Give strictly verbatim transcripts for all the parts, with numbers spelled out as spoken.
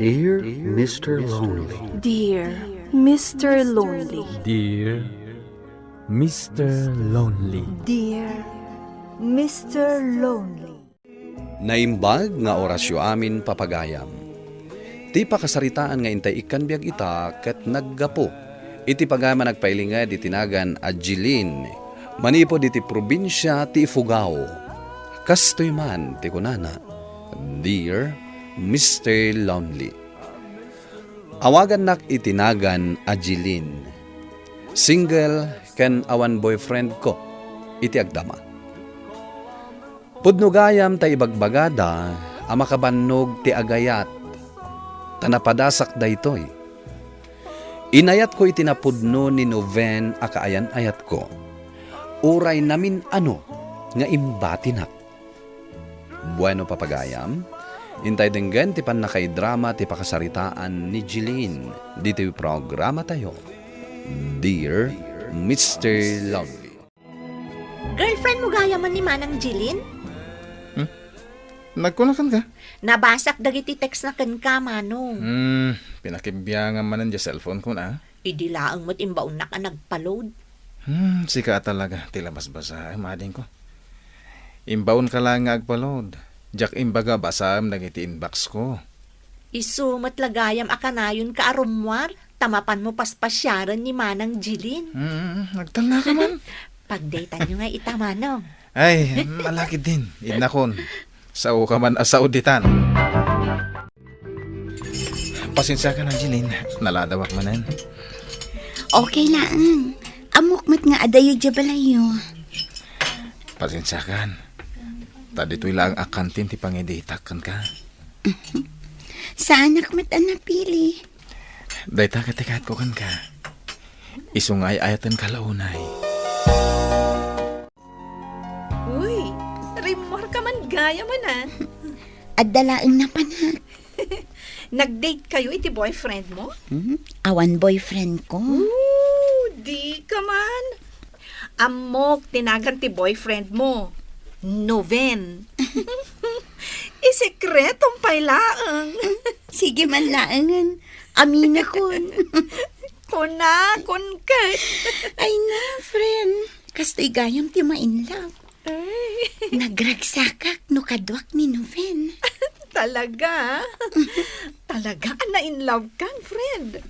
Dear Mister Lonely. Dear Mister Lonely. Dear Mister Lonely. Dear Mister Lonely. Naimbag nga orasyo amin, papagayam. Ti pakasaritaan nga intay ikkan biag ita ket naggapu iti pagayam a nagpailinged iti nagan a Jilin manipud iti probinsia ti Ifugao. Kastoy man ti kunana, "Dear Mister Lonely." Awagannak iti nagan a Jilin. Single ken awan boyfriendko iti agdama. Pudno gayam ta ibagbagada a makabannog ti agayat, ta napadasak daytoy. Inayatko iti napudno ni Noven a kaayan-ayatko, uray namin-ano nga imbatinak. Bueno, papagayam, intay denggen ti pannakaidrama ti pakasaritaan ni Jeline ditoy programatayo, Dear Mister Lonely. Girlfriend mo gayam ni Manang Jeline? Hmm? Nagkunakan ka? Nabasak dagiti text na kenka, Manong. Hmm, pinakibiangan manen di cellphone ko na. Idi laeng met imbaonnak a nagpa-load. Hmm, sika a talaga ti labas basaem, adingko. Imbaonka laeng nga agpa-load. Diak imbaga basaem dagiti inbox ko. Isu met la gayam a kanayonka a rummuar, ta mapanmo paspasiaren ni Manang Jeline. Hmm, nagtalna ka man. Pagdaytanyo nga ita, Manong. Ay, malakid din. Innakon. Sao ka man a sao ditan. Pasensiakan, Angeline. Naladawak manen. Okay laeng. Ammok met nga adayo diay balayyo. Pasensiakan. Ta ditoy laeng a kantin ti pangiditak kenka. Saanak met a napili. Dayta ket ti kayatko kenka. Isu nga ay-ayatenka la unay. Uy, rimmuarka man gayam a. Adda laeng napanak. Nag-date kayo iti boyfriend mo? Hmm? Awan boyfriend ko. Ooh, di ka man. Ammok ti nagan ti boyfriend mo. Noven. Isekretom pay laeng. Sige man laengen. Aminakon. Kunakon ket. Ay na, friend. Kastoy gayam ti ma-in love. Ay. Nagragsakak no kaduak ni Noven. Talaga? Talaga a na-in love kan, friend?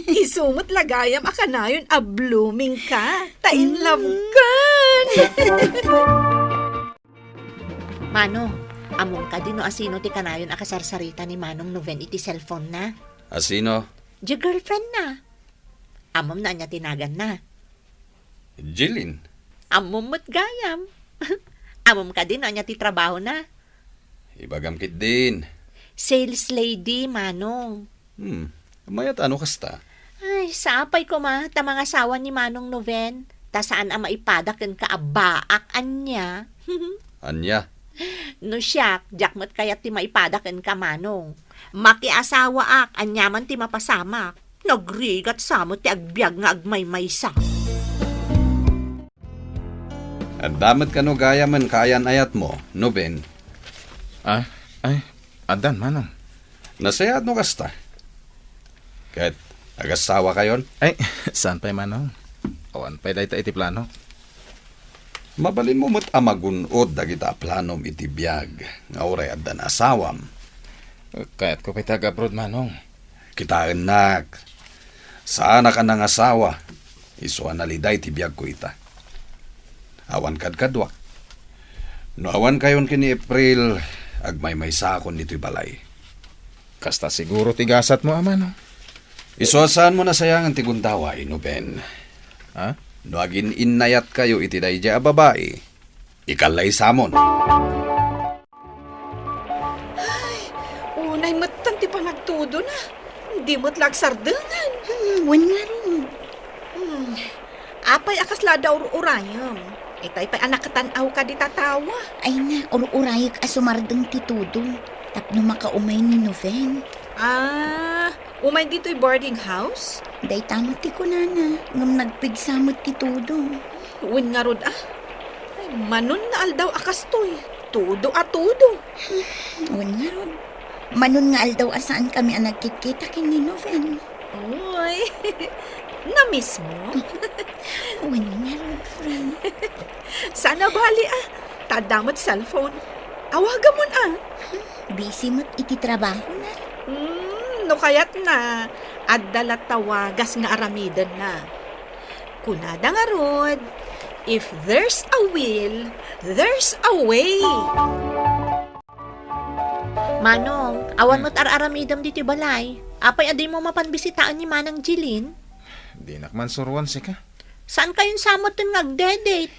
Isu met la gayam a kanayon a blooming ka. Ta in love kan. Manong, ammom kadi no asino ti kanayon a kasarsarita ni Manong Noven iti cellphone na? Asino? Diay girlfriend na. Ammom no ania ti naganna? Jeline. Ammom met gayam. Ammom kadi no ania ti trabahona? Ibagam ketdin. Sales lady, Manong. Hmm, mayat a no kasta. Ay, sapay koma ta mangasawa ni Manong Noven, ta saan a maipada kenka a baak ania. Ania? No siak, diak met kayat ti maipada kenka, Manong. Makiasawaak, aniaman ti mapasamak. Nagrigat sa met ti agbiag nga agmaymaysa. Adda met kano gayamen kaayan-ayatmo, Noven? Ah, ay, addan, Manong. Nasayaat no kasta. Ket, agasawa kayon? Ay, saan pay, Manong. Awan pay dayta iti plano. Mabalinmo met a magun-od dagita a planom iti biag nga uray addan asawam. Kayatko pay ti ag-abroad, Manong. Kitaennak. Saanak a nangasawa. Isu a naliday ti biagko ita. Awan kadkaduak. No awan kayon ken ni April, agmaymaysakon ditoy balay. Kasta siguro ti gasatmo, Manong. Isu a saanmo nasayangan ti gundaway, Noven. Ha? No agin-innayat kayo iti daydiay a babai, ikallaysamo. Ay, unay metten ti panagtudona. Di met la agsardengen. Hmm, wen ngarud. Hmm, apay a kasla adda ur-urayem? Itay pay a nakatan-awka dita tawa. Ay na, ur-urayek a sumardeng ti tudo tapno makaumay ni Noven. Ah, umay ditoy boarding house? Dayta met ti kunana, ngem nagpigsa met ti tudo. Wen ngarud a? Ay, manonna aldaw a kastoy. Tudo a tudo. Wen ngarud. Manon nga aldaw a saankami a nagkitkita ken ni Noven. Uy, na-miss mo? Wen ngarud, friend. Saan a bali, ah. Ta adda met cellphone. Awagamon, ah. Busy met iti trabahona. Hmm, no kayatna, adda latta wagas nga aramidenna. Kunada ngarud, "If there's a will, there's a way." Manong, awan Hmm. met ar-aramidem ditoy balay. Apay a dimo mapan bisitaen ni Manang Jeline? Dinak man suroan sika. Saankayon sa metten nga agdedate?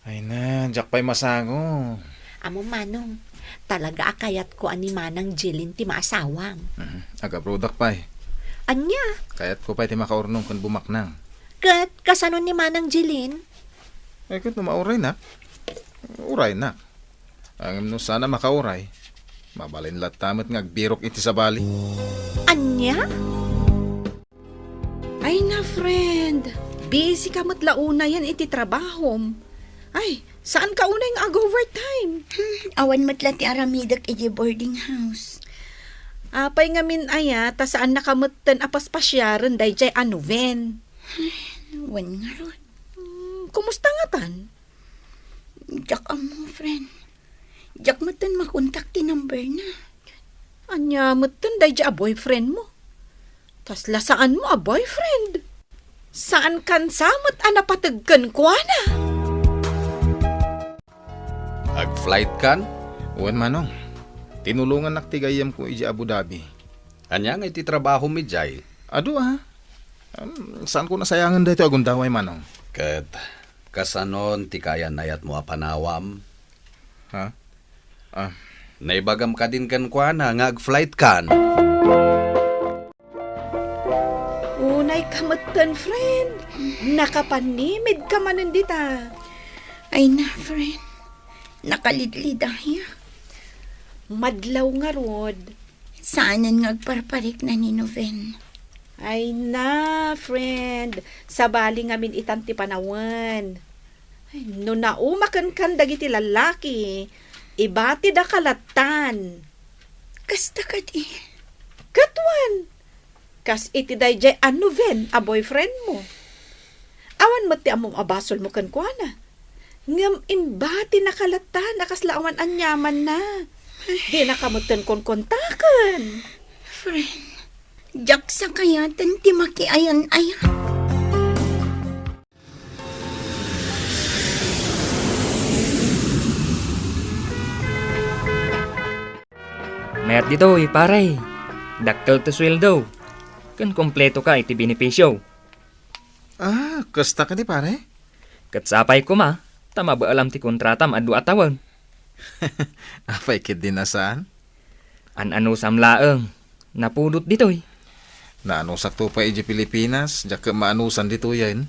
Ay na, diak pay masango. Amo, Manong, talaga a kayatko a ni Manang Jeline ti maasawam. Mhm. Agabrodak pay. Ania? Kayatko pay ti makaurnong ken bumaknang. Ket kasano ni Manang Jeline? Ay, ket no mauraynak, uraynak. Ngem no saan a makauray, mabalin latta met nga agbirok iti sabali. Ania? Ay na, friend. Busy ka met la unayen iti trabahom. Ay, saan ka unay nga ag-overtime? Hmm, awan met la ti aramidek iti boarding house. Apay ngamin aya, ta saan na ka metten a paspasiaren daydiay a Noven? Ay, wen ngarud. Hmm, kumusta ngatan? Diak ammo, friend. Diak metten makontak ti number na. Ania metten daydiay a boyfriend mo? Kasla saan mo a boyfriend? Saan kan sa met a napateg kenkuana? Ag-flight kan? Wen, Manong. Tinulongannak ti gayyemko idiay Abu Dhabi. Ania nga iti trabahom idiay? Adu a. Em, saanko nasayangen daytoy a gundaway, Manong. Ket kasanon ti kayan-ayatmo a panawam? Ha? Ah. Naibagam kadin kenkuana nga ag-flight kan? Unay ka metten, friend. Nakapanimid ka manen dita. Ay na, friend. Nakalidlid aya. Madlaw ngarud. Saanen nga agparparikna ni Noven. Ay na, friend. Sabali ngamin itan ti panawen. Ay, no nauma kenkan dagiti lallaki, ibatida ka lattan. Kasta kadi? Ket wen, kas iti daydiay a Noven a boyfriend mo. Awan met ti ammom a basolmo kenkuana. Ngem imbatinaka lattan a kasla awan aniamanna. Dinaka metten konkontaken. Friend, diak sakayaten ti makiayan-ayat. Mayat ditoy, pare. Dakkel ti sueldo. Ken kompleto ka iti benepisio. Ah, kasta kadi, pare? Ket sapay koma, ta mabaelam ti kontratam a dua a tawen. Apay ketdi a saan? An-anusam laeng. Napudot ditoy. Naanusakto pay idiay Pilipinas, diak ket maanusan ditoyen.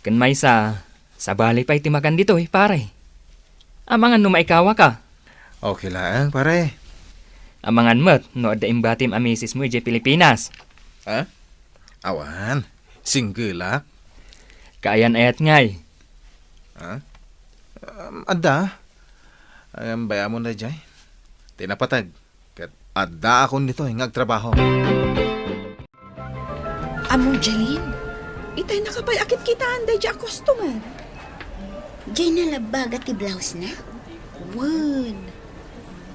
Ken maysa, sabali pay ti makan ditoy, pare. Amangan no maikawaka. Okay laeng, pare. Amangan met no adda imbatim a misismo idiay Pilipinas. Ha? Awan. Singgelak. Kaayan-ayat ngay. Ha? Um, adda. Ay, bay-amon daydiay. Ti napateg. Ket addaakon ditoy nga agtrabaho. Ammo, Jeline, itay nakapay a kitkitaan daydiay a customer. Diay nalabbaga ti blouse na? Wen.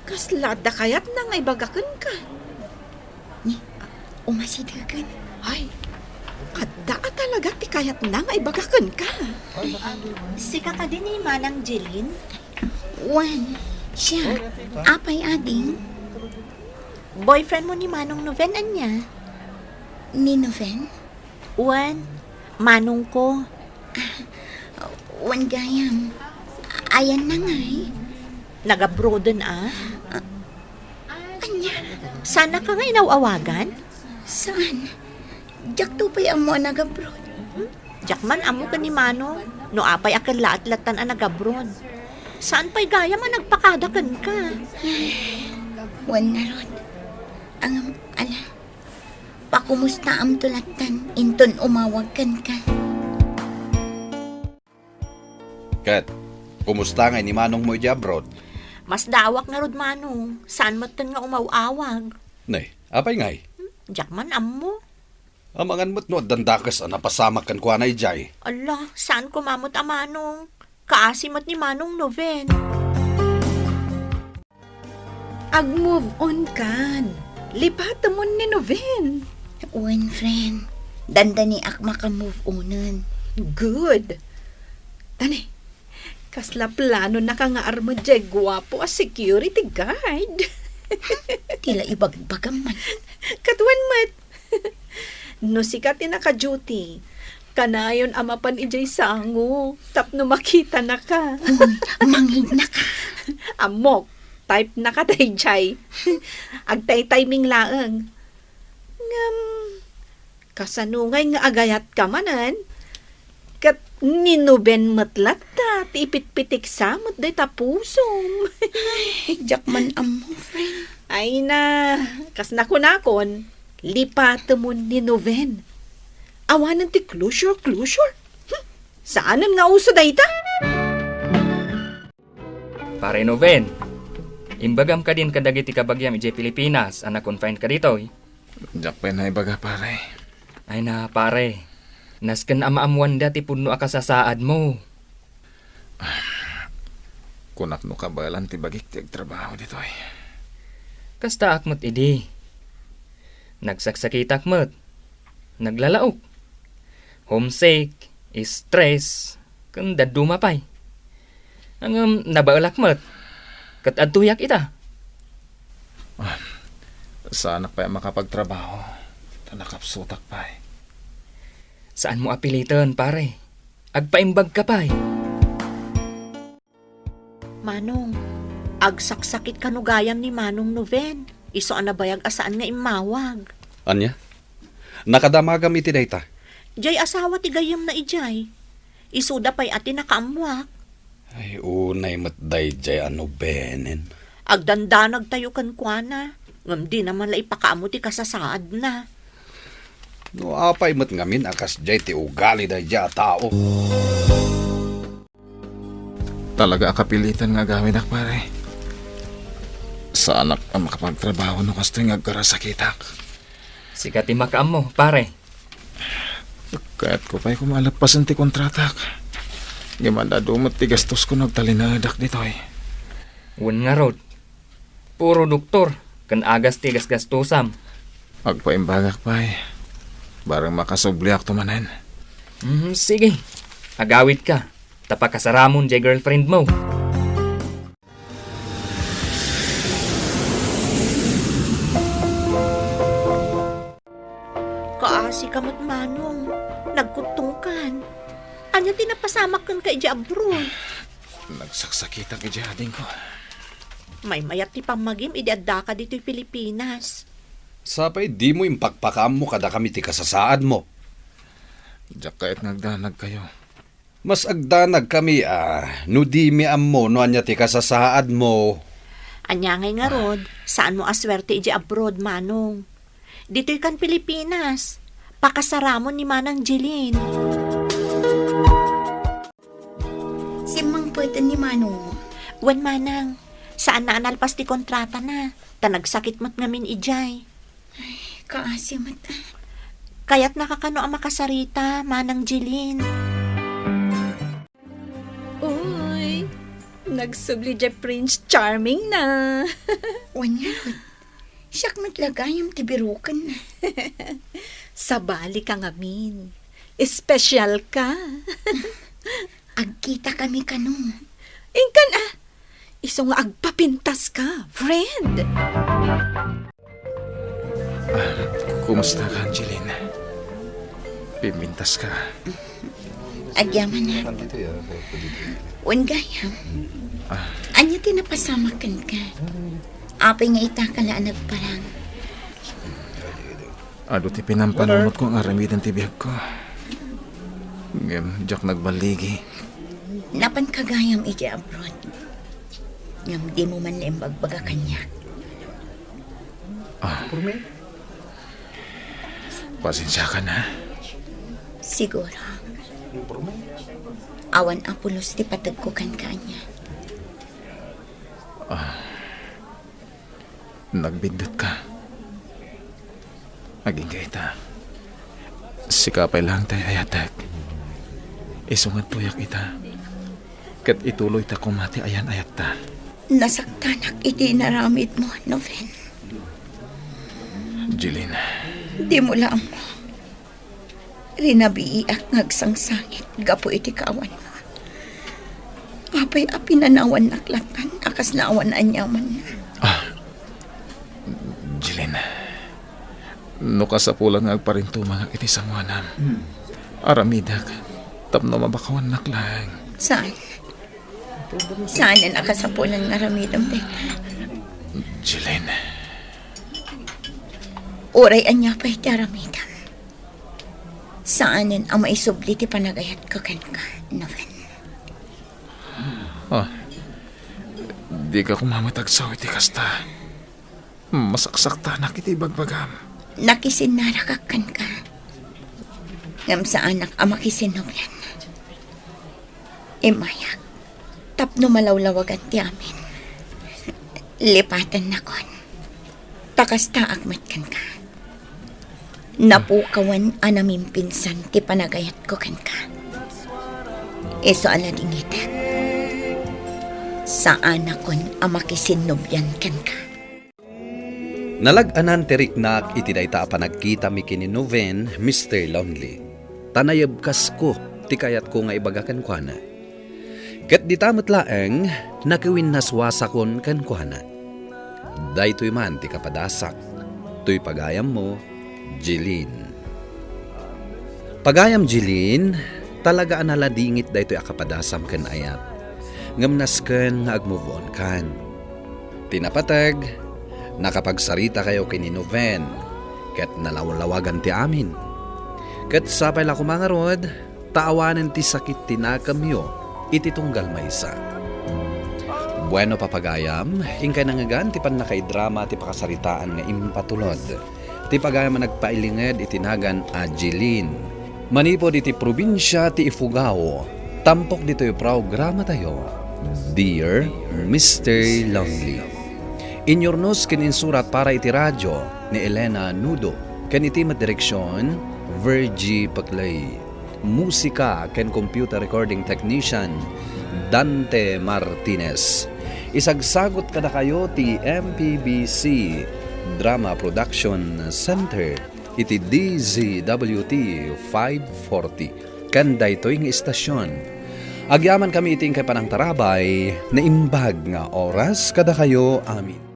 Kasla adda kayatna nga ibaga kenka? Ni, umasidegen. Ay, adda a talaga ti kayatna nga ibaga kenka. Sika kadi ni Manang Jeline? Wen, siak. Apay, ading? Boyfriend mo ni Manong Noven, ania? Ni Noven? Wen, manong ko. Wen gayam. Ayanna ngay? Nag-abroaden a. Ania? Saanka nga inaw-awagan? Saan? Diakto pay ammo a nag-abroad. Diak man ammo ken ni Manong no apay a kellaat lattan a nag-abroad. Saan pay gayam a nagpakada kenka? Wen ngarud. Ngem, ala, pakumustaamto lattan inton umawag kenka. Ket, kumusta ngay ni manongmo idiay abroad? Masdaawak ngarud, Manong. Saan metten nga umaw-awag. Ne, apay ngay? Hmm, diak man ammo. Amangan met no addan dakes a napasamak kenkuana idiay. Ala, saan koma met a Manong. Kaasi met ni Manong Noven. Ag-move on kan. Lipatemon ni Noven. Wen, friend. Dandaniak maka-move onen. Good. Tani, kasla planonaka nga armed diay guapo a security guard? Ti la ibagbagam man. Ket wen met. No sika ti naka-duty, kanayon a mapan idiay sango tapno makitanaka. Uy, mangidnaka. Ammok, type naka daydiay. Agtaytayming laeng. Ngem, kasano ngay nga agayatka manen? Ket ni Noven met latta ti ipitpitiksa met dayta pusom. Ay, diak man ammo, friend. Ay na, kas nakunakon, lipatemon ni Noven. Awanen ti closure, closure. Hmm, saanen nga uso dayta? Pare Noven, imbagam kadin kadagiti kabagiam idiay Pilipinas a na-confine ka ditoy? Diak pay naibaga, pare. Ay na, pare. Nasken a maammoanda ti pudno a kasasaadmo. Kunak no kabaelan ti bagik ti agtrabaho ditoy. Kastaak met idi. Nagsaksakitak met. Naglalaok. Homesick, stress, ken dadduma pay. Ngem nabaelak met. Ket adtoyak ita. Ah, saanak pay a makapagtrabaho. Ta nakapsutak pay. Saanmo a piliten, pare. Agpaimbagka pay. Manong, agsaksakitka no gayam ni Manong Noven. Isu a nabayag a saan nga immawag. Ania? Nakadamagam iti dayta? Diay asawa ti gayyemna idiay. Isuda pay a ti nakaammoak. Ay, unay met daydiay a Novenen. Agdandanagtayo kenkuana, ngem dina man la ipakaammo ti kasasaadna. No apay met ngamin a kasdiay ti ugali daydiay a tao. Talaga a kapilitan nga agawidak, pare. Saanak a makapagtrabaho no kastoy nga agkarasakitak. Sika ti makaammo, pare. Kayatko pay koma a leppasen ti kontratak. Ngem ad-adu met ti gastosko no agtalinaedak ditoy. Wen ngarud, puro doktor ken agas ti gasgastusam. Agpaimbagak pay. Bareng makasubliakto manen. Mhm, sige. Agawidka. Ta pakasaramon diay girlfriendmo. Kaasika met, Manong. Nagkuttongkan. Ania ti napasamak kenka idiay abroad? Nagsaksakitak idiay adingko. Maymayat ti pammagim idi addaka ditoy Pilipinas. Sapay dimo impakpakaammo kadakami ti kasasaadmo. Diak kayat nga agdanagkayo. Mas agdanagkami a no dimi ammo no ania ti kasasaadmo. Ania ngay ngarud, saanmo a suerte idiay abroad, Manong. Ditoy kan Pilipinas, pakasaramon ni Manang Jeline. Simmangpeten ni Manong. Wen, Manang, saanna a nalpas ti kontratana, ta nagsakit met ngamin idiay. Ay, kaasi met. Kayatnaka kano a makasarita, Manang Jeline? Uy, nagsubli diay Prince Charming na. Wen ngarud, siak met la gayam ti birokenna. Sabali ka ngamin. Espesyal ka. Agkita kami kano. Inkan a, isu nga agpapintas ka, friend. Ah, kumusta ka, Angeline? Pimintas ka. Agyaman na. Wen gayam. Ah. Ania ti napasamak kenka? Apay nga ita ka la a nagparang? Adu ti pinampanunotko nga aramiden ti biagko. Ngem diak nagballigi. Napan ka gayam idiay abroad. Ngem dimo man la imbagbaga kaniak. Ah. Pasensiakan, ha? Siguro. Awan a pulos ti pategko kenka ania. Ah, nagbindutka. Agingga ita. Sika pay laeng ti ay-ayatek. Isu nga adtoyak ita. Ket ituloyta koma ti ayan-ayatta. Nasaktanak iti inaramidmo, Noven. Jeline. Dimo la ammo. Rinabiiak nga agsangsangit gapu iti kaawanmo. Apay a pinanawannak latta a kas naawan aniamanna? Ah, Jeline, no kasapulan nga agparintumangak iti sangoanam, aramidek tapno mabakawannak laeng. Saan? Saanen a kasapulan nga aramidem dayta. Jeline. Uray ania pay ti aramidem, saanen a maisubli ti panagayatko kenka, Noven. Ah, dika koma met agsaw iti kasta. Masaksaktanak iti ibagbagam. Nakisinnarakak kenka. Ngem saanak a makisinnublian. Immayak tapno malawlawagan ti amin. Lipatennakon. Ta kastaak met kenka. Napukawan a namimpinsan ti panagayatko kenka. Isu a ladingitek, saanakon a makisinnublian kenka. Nalag-anan ti riknak iti dayta a panagkitami ken ni Noven, Mister Lonely. Ta nayebkasko ti kayatko nga ibaga kenkuana. Ket dita met laeng, nakiwinnaswasakon kenkuana. Daytoy man ti kapadasak. Toy pagayammo, Jeline. Pagayam Jeline, talaga a naladingit daytoy a kapadasam ken ayat. Ngem nasken nga agmove on kan. Ti napateg, nakapagsarita kayo ken ni Noven, ket nalawlawagan ti amin. Ket sapay la koma ngarud, ta awanen ti sakit ti nakemyo iti tunggal maysa. Bueno, papagayam, inkay nangngegan ti pannakaidrama ti pakasaritaan nga impatulod. Ti pagayam a nagpailinged iti nagan a Jeline. Manipud iti probinsia ti Ifugao, tampok ditoy programatayo, Dear Mister Lonely. Inyurnos ken insurat para iti radio ni Elena Nudo, ken iti met direksion, Virgie Paclay. Musika ken computer recording technician, Dante Martinez. Isagsagut kadakayo ti M P B C Drama Production Center iti D Z W T five forty. Ken daytoy nga istasion, agyamankami iti inkay panangtarabay, naimbag nga oras kadakayo amin.